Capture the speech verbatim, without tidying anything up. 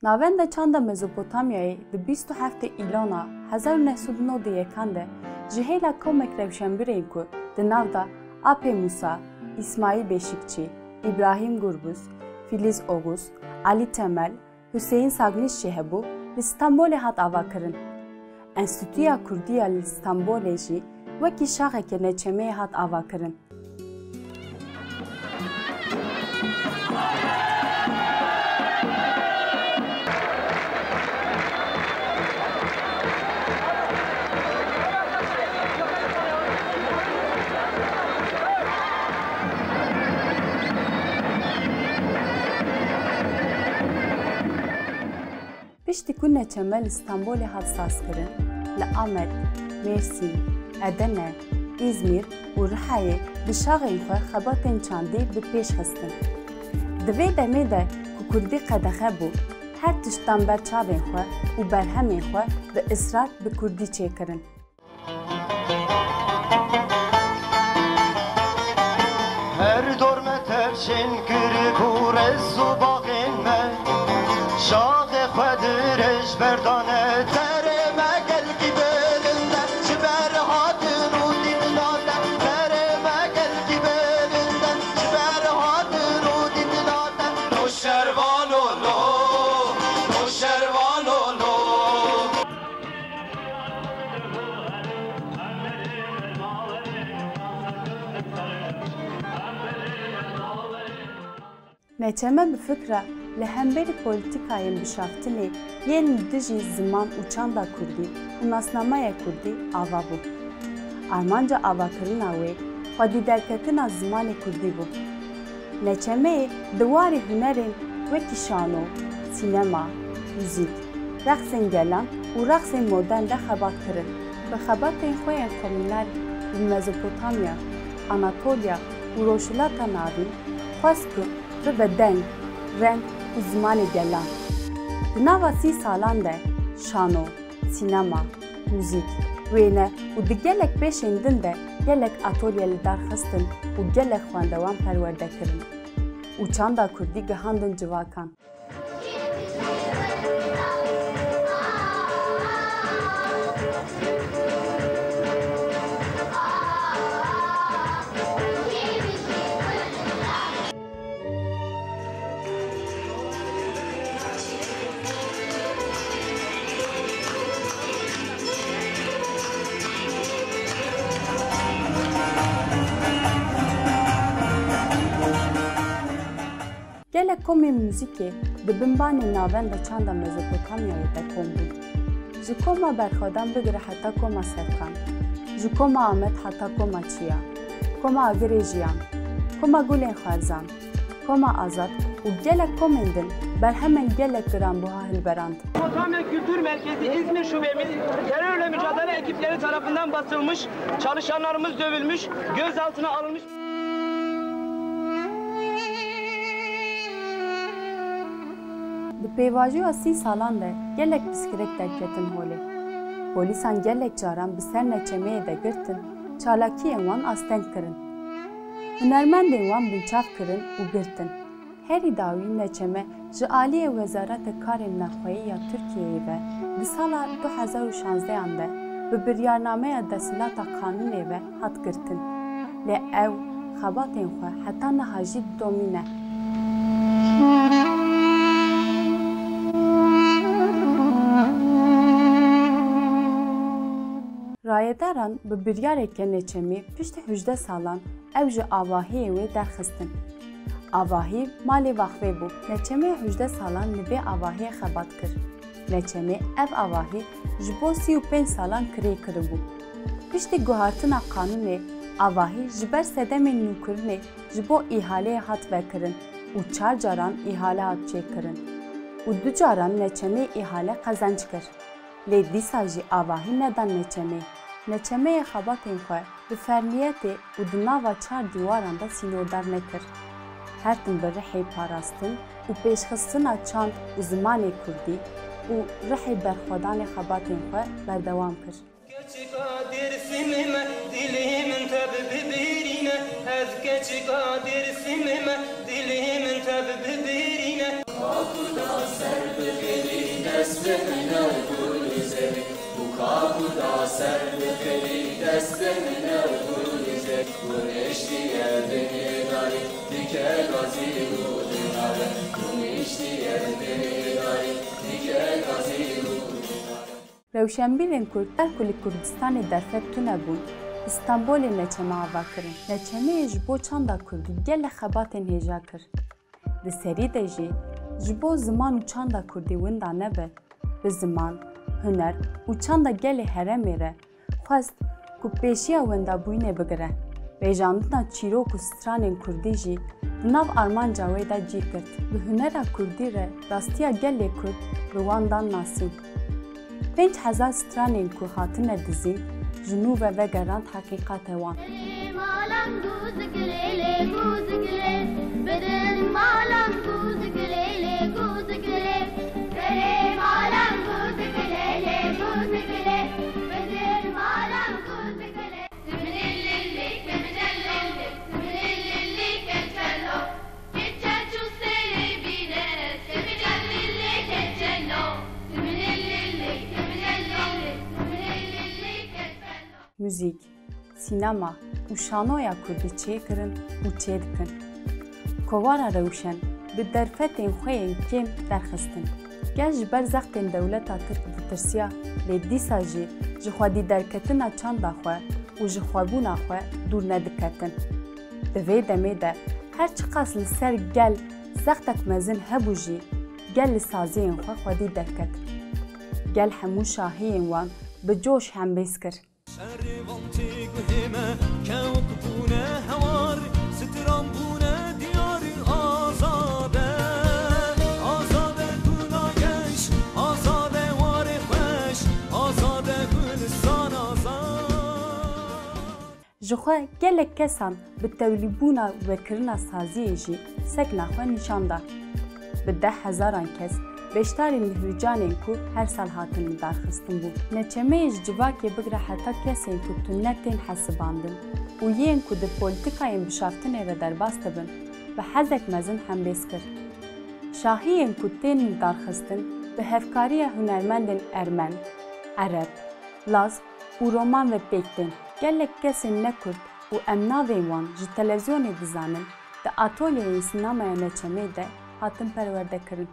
Navenda çanda Mezopotamyayê di bîst û heftê Îlona hezar û neh sed û nod û yekan de ji hêla komek rewşenbirên ku di nav de Apê Mûsa, Îsmaîl Beşîkçî, Îbrahîm Gurbuz, Fîlîz Oguz, Elî Temel, Huseyîn Sagniş jî hebû, li Stenbolê hat avakirin. Enstîtuya Kurdî ya li Stenbolê jî wekî şaxeke neçemeyê hat avakirin. Piştî ku neçeme li Stenbolê hat sazkirin, li Amed, Mêrsîn, Edene, Îzmîr û Rihayê bi şaxên xwe xebatên çandî bi pêş xistin. Di vê demê de ku kurdî qedexe bû, her tişt dan ber çavên xwe û berhemên xwe bi israr bi kurdî çêkirin. Her dor me tevşên kiribû rez û baxên me, şaxê xwe dirêj berdane. Berê me gelkî bilind e, ji ber hatin û dîtina te. Berê me gelkî bilind e, ji ber hatin û dîtina te. Nûşervan û lo, nûşervan û lo. Neçeme bi fikra li hemberî polîtîkayên bişaftinê yên li dijî ziman û çanda kurdî û nasnameya kurdî ava bû. Armanca avakirina wê xwedî derketina zimanê kurdî bû. Neçemeyê di warê hunerên wekî şano, sînema, muzîk, reqsên gelan û reqsên modern de xebat kirin. Bi xebatên xwe yên komûnal li Mezopotamya, Anatolya û Rojhilata Navîn xwest ku bibe deng, reng û zimanê gelan. Di nava sî salan de şano, sînema, muzîk, wêne û di gelek pêşên din de gelek atolye li dar xistin û gelek xwendewan perwerde kirin û çanda kurdî gihandin civakan. Gelek komên muzîkê di bin banê navenda çanda Mezopotamyayê de kom bûn. Ji koma Berxwedan bigire heta koma Serkan, ji koma Amed heta koma Çiya, koma Agirê Jiyan, koma Gulên Xwerzan, koma Azad û gelek komên din berhemên gelek giranbuha hilberand. Mezopotamya Kültür Merkezi İzmir Şubemiz terörle mücadele ekipleri tarafından basılmış, çalışanlarımız dövülmüş, gözaltına alınmış. Di pêvajoya sî salan de gelek pirsgirêk derketin holê. Polîsan gelek caran bi ser neçemeyê de girtin, çalakiyên wan asteng kirin. Hunermendên wan binçav kirin û girtin. Herî dawî neçeme ji aliyê Wezareta Karên Navxweyî ya Tirkiyeyê ve di sala du hezar û şanzdehan de bi biryarnameya desthilata qanûnê ve hat girtin. Lê ew xebatên xwe heta niha jî didomîne. Rayedaran bi biryareke neçemî piştî hejdeh salan ew ji avahiyê wê derxistin. Avahî malê vaxvê bû. Neçemê hejdeh salan li vê avahiyê xebat kir. Neçemê ev avahî ji bo sî û pênc salan kirê kiribû. Piştî guhartina qanûnê, avahî ji ber sedemên nûkirinê ji bo îhaleyê hat vekirin û çar caran îhale hat çêkirin û du caran neçemê îhale qezenc kir. Lê dîsa jî avahî nedan neçemê. Neçemeyê xebatên xwe bi ferniyetê û di nava çar dîwaran de sînordar nekir. Her tim bi rihê parastin û pêşxistina çand û zimanê kurdî û rihê berxwedanê xebatên xwe berdewam kir. Keçika Dêrsimê me, dilê min te bi bibêrîne. Ez keçika Dêrsimê me, dilê min te bi bibêrîne. Ka Kurda ser bixêlî destê min ew gulî zêrî. Û ka Kurda ser bixêlî destê min ew gulî zêrî. Rûniştiye binê darî, dike gazî û dinare. Rûniştiye binê darî, dike gazî û dinare. Rewşenbîrên Kurd her ku li Kurdistanê derfet tune bûn, li Stenbolê neçeme ava kirin. Neçemeyê ji bo çanda Kurdî gelek xebatên hêja kir. Di serî de jî ji bo ziman û çanda Kurdî winda nebe, bi ziman, huner û çanda gelê herêmê re xwest ku pêşiya windabûyînê bigire. Vêjandina çîrok û stranên Kurdî jî di nav armanca wê de cî girt. Bi hunera Kurdî re rastiya gelê Kurd bi wan dan nasîn. Pênc hezar stranên ku hatine dizîn, ji nû ve vegerand heqîqatê wan. Malan guzikilê, lê guzikilê, bidin malan guzikilê, lê guzikilê. Serê malan guzikilê, lê guzikilê, bidin malan guzikilê. Muzîk, sînema û şanoya kurdî çêkirin û çêdikin. Kovara Rewşen bi derfetên xwe yên kêm derxistin. Gel ji ber zextên dewleta Tirk ditirsiya, lê dîsa jî ji xwedî derketina çanda xwe û ji xwebûna xwe dûr nediketin. Di vê demê de her çiqas li ser gel zextek mezin hebû jî, gel li saziyên xwe xwedî derket. Gel hemû şahiyên wan bi coş hembêz kir. Şerê van tê guhê me, kewk bûne hewar, stran bûne diyar azade. Azade gula geş, azade warê xweş, azade gulistan azad. Ji xwe gelek kesan bi tevlîbûna vekirina saziyê jî sekna xwe nîşan da. Bi deh hezaran kes beşdarên mihricanên ku her sal hatin lidarxistin bûn. Neçemeyê ji civakê bigre heta kesên ku tune tên hesibandin û yên ku di polîtîkayên bişaftinê re derbas dibin, bi hezek mezin hembêz kir. Şahiyên ku tên lidarxistin bi hevkariya hunermendên ermen, ereb, laz û roman ve pêk tên. Gelek kesên ne kurd û em navên wan ji televîzyonê dizanin, di atolyeyên sînemaya Neçemê de hatin perwerdekirin.